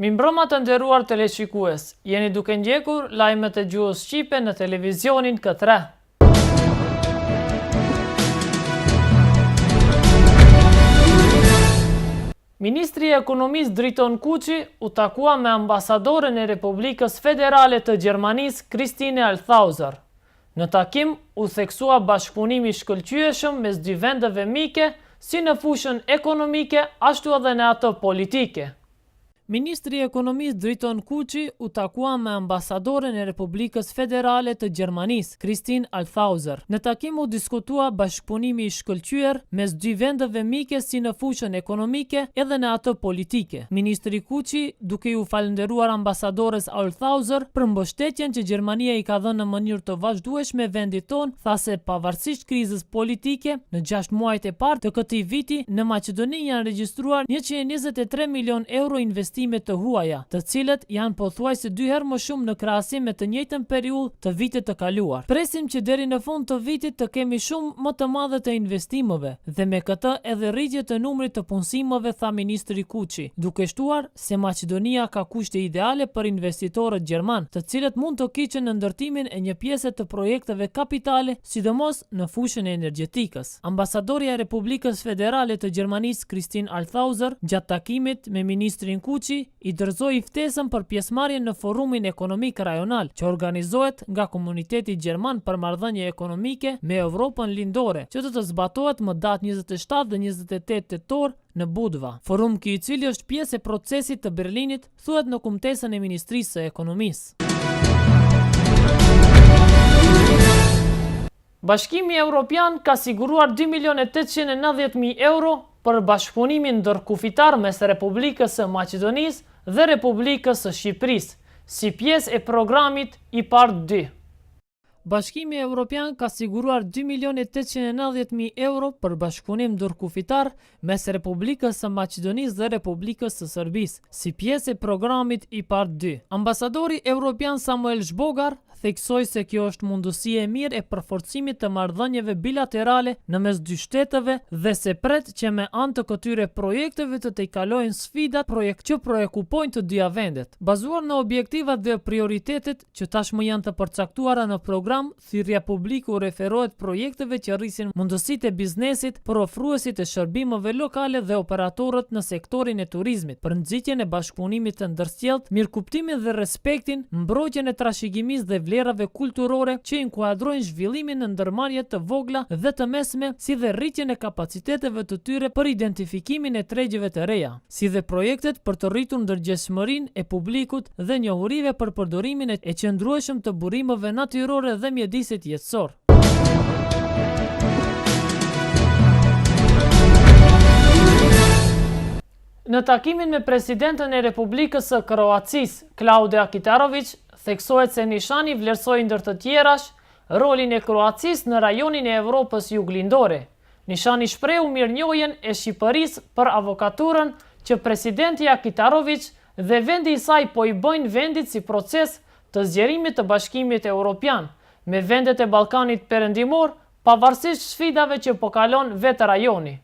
Mirëmbrëma të nderuar teleshikues, jeni duke ndjekur lajmet e gjuhës shqipe në televizionin K3. Ministri i Ekonomisë Driton Kuçi u takua me ambasadoren e Republikës Federale të Gjermanisë Christine Althauser. Në takim u theksua bashkëpunimi i shkëlqyeshëm mes dy vendeve mike si në fushën ekonomike ashtu edhe në atë politike. Ministri i Ekonomisë Driton Kuçi u takua me ambasadoren e Republikës Federale të Gjermanisë, Christine Althauser. Në takim u diskutua bashkëpunimi i shkëlqyer mes dy vendeve mike si në fushën ekonomike edhe në atë politike. Ministri Kuçi, duke iu falënderuar ambasadores Althauser për mbështetjen që Gjermania i ka dhënë në mënyrë të vazhdueshme vendit tonë, tha se pavarësisht krizës politike, në gjashtë muajt e parë të këtij viti, në Maqedoni janë regjistruar 123 milionë euro investime të huaja, të cilët janë pothuajse dy herë më shumë në krahasim me të njëjtën periudhë të vitit të kaluar. Presim që deri në fund të vitit të kemi shumë më të madhe të investimeve dhe me këtë edhe rritje të numrit të punësimeve, tha ministri Kuçi, duke shtuar se Maqedonia ka kushte ideale për investitorët gjermanë, të cilët mund të kyçen në ndërtimin e një pjese të projekteve kapitale, sidomos në fushën e energjetikës. Ambasadorja e Republikës Federale të Gjermanisë, Christine Althauser, gjatë takimit me ministrin Kuçi, i dorëzoi ftesën për pjesëmarrjen në Forumin Ekonomik Rajonal, që organizohet nga Komuniteti Gjerman për Marrëdhënie Ekonomike me Evropën Lindore, që do të zbatohet më datë 27 dhe 28 tetor në Budva. Forum ky i cili është pjesë e Procesit të Berlinit, thuhet në kumtesën e Ministrisë së Ekonomisë. Bashkimi Evropian ka siguruar 2 milionë e 890 mijë euro për bashkëpunimin ndërkufitar mes Republikës së Maqedonisë dhe Republikës së Shqipërisë, si pjesë e programit IPARD 2. Bashkimi Evropian ka siguruar 2 milionë e 890 mijë euro për bashkëpunim ndërkufitar mes Republikës së Maqedonisë dhe Republikës së Serbisë, si pjesë e programit IPARD 2. Ambasadori evropian Samuel Zhbogar theksoi se kjo është mundësi e mirë e përforcimit të marrëdhënieve bilaterale në mes dy shteteve dhe se pret që me anë të këtyre projekteve të tejkalojnë sfidat projekt që preokupojnë të dyja vendet. Bazuar në objektivat dhe prioritetet që tashmë janë të përcaktuara në program, thirrja publike u referohet projekteve që rrisin mundësitë e biznesit për ofruesit e shërbimeve lokale dhe operatorët në sektorin e turizmit, për nxitjen e bashkëpunimit të ndërsjelltë, mirëkuptimin dhe respektin, mbrojtjen e trashëgimisë dhe vlerave kulturore që inkuadrojnë zhvillimin në ndërmarrje të vogla dhe të mesme si dhe rritjen e kapaciteteve të tyre për identifikimin e tregjeve të reja. si dhe projektet për të rritur ndërgjegjshmërinë e publikut dhe njohurive për përdorimin e qëndrueshëm të burimeve natyrore dhe mjedisit jetësor. Në takimin me presidenten e Republikës së Kroacisë, Klaudia Kitarović, theksohet se Nishani vlerësoi ndër të tjerash rolin e Kroacisë në rajonin e Evropës Juglindore. Nishani shprehu mirënjohjen e Shqipërisë për avokaturën që presidentja Kitarović dhe vendi i saj po i bëjnë vendit si proces të zgjerimit të Bashkimit Europian me vendet e Ballkanit Perëndimor pavarësisht sfidave që po kalon vetë rajoni.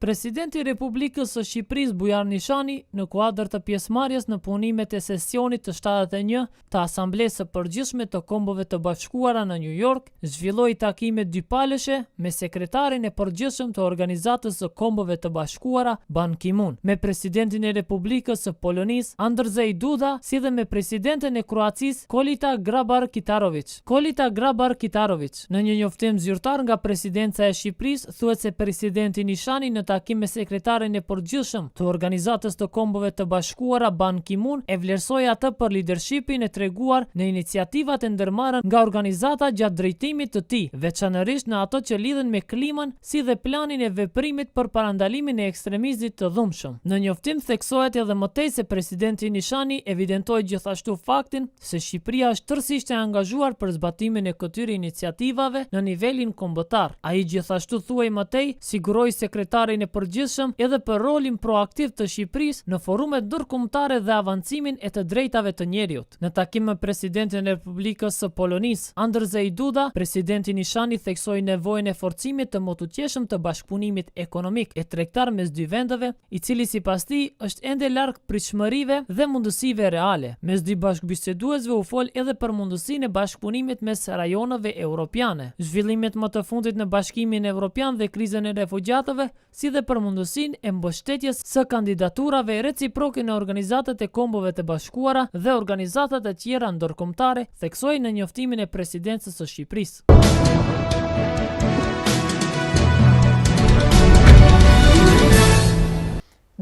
Presidenti i Republikës së Shqipërisë Bujar Nishani, në kuadër të pjesëmarrjes në punimet e sesionit të 71 të Asamblesë së Përgjithshme të Kombeve të Bashkuara në Nju Jork, zhvilloi takime dypalëshe me Sekretarin e Përgjithshëm të Organizatës së Kombeve të Bashkuara, Ban Ki-moon, me Presidentin e Republikës së Polonisë, Andrzej Duda, si dhe me Presidenten e Kroacisë, Kolita Grabar-Kitarović. Kolita Grabar-Kitarović. Në një njoftim zyrtar nga Presidenca e Shqipërisë, thuhet se Presidenti Nishani në takim me Sekretarin e Përgjithshëm të Organizatës të Kombeve të Bashkuara, Ban Ki-moon, e vlerësoi atë për lidershipin e treguar në iniciativat e ndërmarra nga organizata gjatë drejtimit të tij, veçanërisht në ato që lidhen me klimën si dhe planin e veprimit për parandalimin e ekstremizmit të dhunshëm. Në njoftim theksohet edhe më tej se Presidenti Nishani evidentoi gjithashtu faktin se Shqipëria është tërësisht e angazhuar për zbatimin e këtyre iniciativave në nivelin kombëtar. Ai gjithashtu thuhej më tej, siguroi sekretari. Sekretarin e Përgjithshëm edhe për rolin proaktiv të Shqipërisë në forumet ndërkombëtare dhe avancimin e të drejtave të njeriut. Në takim me Presidentin e Republikës së Polonisë, Andrzej Duda, Presidenti Nishani theksoi nevojën e forcimit të mëtutjeshëm të bashkëpunimit ekonomik e tregtar mes dy vendeve, i cili sipas tij është ende larg pritshmërive dhe mundësive reale. Mes dy bashkëbiseduesve u fol edhe për mundësinë e bashkëpunimit mes rajoneve europiane, zhvillimet më të fundit në Bashkimin Evropian dhe krizën e refugjatëve, si dhe për mundësinë e mbështetjes së kandidaturave reciproke në Organizatat e Kombeve të Bashkuara dhe organizatat e tjera ndërkombëtare, theksoi në njoftimin e Presidencës së Shqipërisë.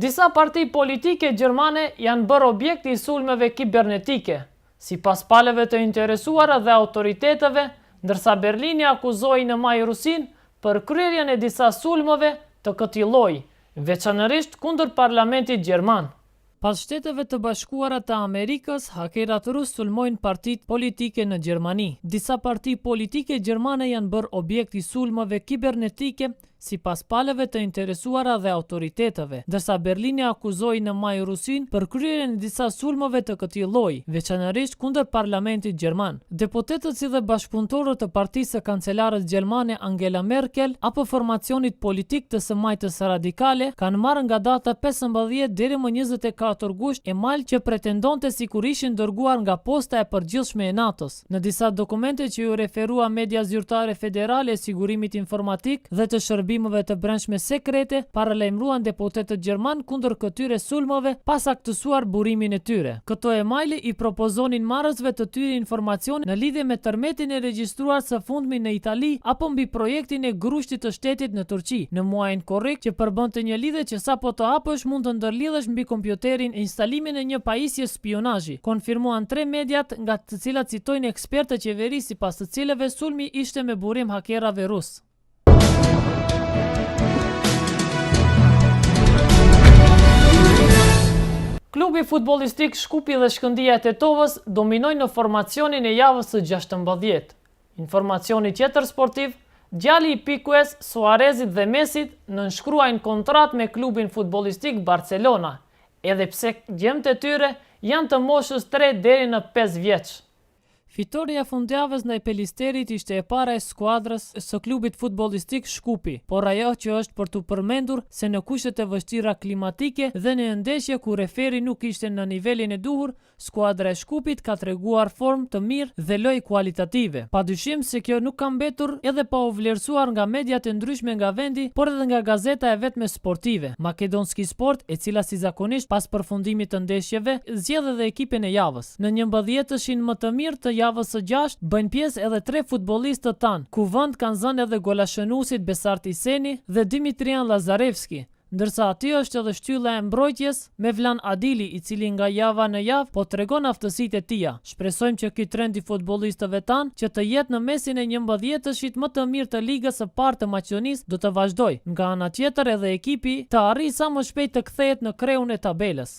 Disa parti politike gjermane janë bërë objekt i sulmeve kibernetike, sipas palëve të interesuara dhe autoriteteve, ndërsa Berlini akuzoi në maj Rusinë për kryerjen e disa sulmeve të këtij lloji, veçanërisht kundër parlamentit gjerman. Pas Shteteve të Bashkuara të Amerikës, hakerat rusë sulmojnë partitë politike në Gjermani. Disa parti politike gjermane janë bërë objekt i sulmeve kibernetike, sipas palëve të interesuara dhe autoriteteve, ndërsa Berlini akuzoi në maj Rusinë për kryerjen e disa sulmeve të këtij lloji, veçanërisht kundër parlamentit gjerman. Deputetët si dhe bashkëpunëtorët të partisë së kancelares gjermane Angela Merkel apo formacionit politik të së majtës radikale kanë marrë nga data 15 deri më 24 gusht email që pretendonte sikur ishin dërguar nga Posta e Përgjithshme e NATO-s. Në disa dokumente që iu referua media zyrtare federale e sigurimit informatik dhe të shërbimeve të brendshme sekrete, paralajmëruan deputetët gjermanë kundër këtyre sulmeve pa saktësuar burimin e tyre. Këto emaile i propozonin marrësve të tyre informacione në lidhje me tërmetin e regjistruar së fundmi në Itali apo mbi projektin e grushtit të shtetit në Turqi në muajin korrik që përbënte një lidhje që sapo të hapësh mund të ndërlidhesh mbi kompjuterin instalimin e një pajisje spiunazhi, konfirmuan tre mediat nga të cilat citojnë ekspertë të qeverisë sipas të cilëve sulmi ishte me burim hakerave rusë. Klubi futbollistik Shkupi dhe Shkëndija e Tetovës dominojnë në formacionin e javës së 16. Informacioni tjetër sportiv, djali i Piques, Suarezit dhe Messit nënshkruajnë kontratë me klubin futbollistik Barcelona, edhe pse djemtë e tyre janë të moshës tre deri në pesë vjeç. Fitorja e fundjavës ndaj Pelisterit ishte e para e skuadrës së klubit futbollistik Shkupi, por ajo që është për t'u përmendur se në kushtet e vështira klimatike dhe në një ndeshje ku referi nuk ishte në nivelin e duhur, Skuadra e Shkupit ka treguar formë të mirë dhe lojë kualitative. Padyshim se kjo nuk ka mbetur edhe pa u vlerësuar nga mediat e ndryshme nga vendi, por edhe nga gazeta e vetme sportive, Makedonski Sport, e cila si zakonisht pas përfundimit të ndeshjeve, zgjedh edhe ekipin e javës. Në njëmbëdhjetëshin më të mirë të javës së gjashtë bëjnë pjesë edhe tre futbollistët tanë, ku vend kanë zënë edhe golashënuesit Besart Iseni dhe Dimitrijan Lazarevski, Ndërsa aty është edhe shtylla e mbrojtjes, Mevlan Adili, i cili nga java në javë po tregon aftësitë e tija. Shpresojmë që ky trend i futbollistëve tanë, që të jetë në mesin e njëmbëdhjetëshit më të mirë të Ligës së Parë të Maqedonisë, do të vazhdojë. Nga ana tjetër edhe ekipi të arrijë sa më shpejt të kthehet në kreun e tabelës.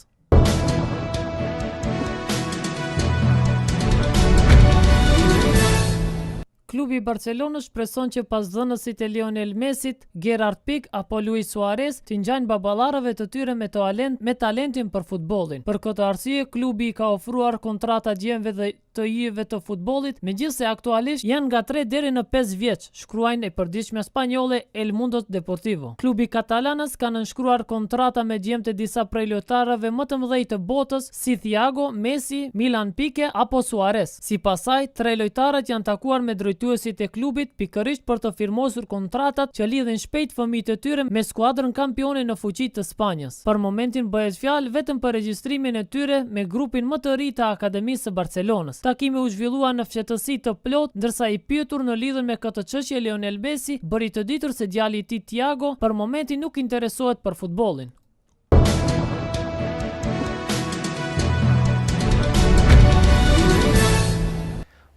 Klubi i Barcelonës shpreson që pasdhënësit e Lionel Messit, Gerard Pique apo Luis Suarez t'i ngjajnë baballarëve të tyre me talent me talentin për futbollin. Për këtë arsye, klubi i ka ofruar kontrata djemve dhe të yjeve të futbollit, megjithëse aktualisht janë nga tre deri në pesë vjeç, shkruajnë e përditshmja spanjolle El Mundo Deportivo. Klubi katalanas ka nënshkruar kontrata me djemtë e disa prej lojtarëve më të mëdhenj të botës, si Thiago, Messi, Milan Pique apo Suarez. Sipas saj, tre lojtarët janë takuar me drejtuesit e klubit pikërisht për të firmosur kontratat që lidhin shpejt fëmijët e tyre me skuadrën kampione në fuqi të Spanjës. Për momentin bëhet fjalë vetëm për regjistrimin e tyre me grupin më të ri të Akademisë së Barcelonës. Takimi u zhvillua në fshehtësi të plotë, ndërsa i pyetur në lidhur me këtë çështje Lionel Messi bëri të ditur se djali i tij Thiago për momentin nuk interesohet për futbollin.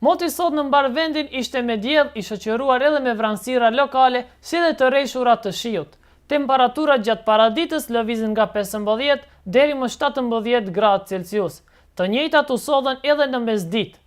Moti sot në mbarë vendin ishte me diell i shoqëruar edhe me vranësira lokale si dhe të reshura të shiut. Temperaturat gjatë paraditës lëvizin nga 15 deri më 17 gradë Celsius. Të njëjtat u sollën edhe në mesditë.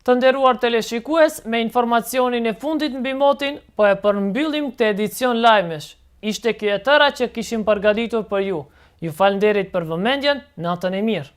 Të nderuar teleshikues, me informacionin e fundit mbi motin, po e përmbyllim këtë edicion lajmesh. Ishte kjo e tëra që kishim përgatitur për ju. Ju falënderit për vëmendjen, natën e mirë.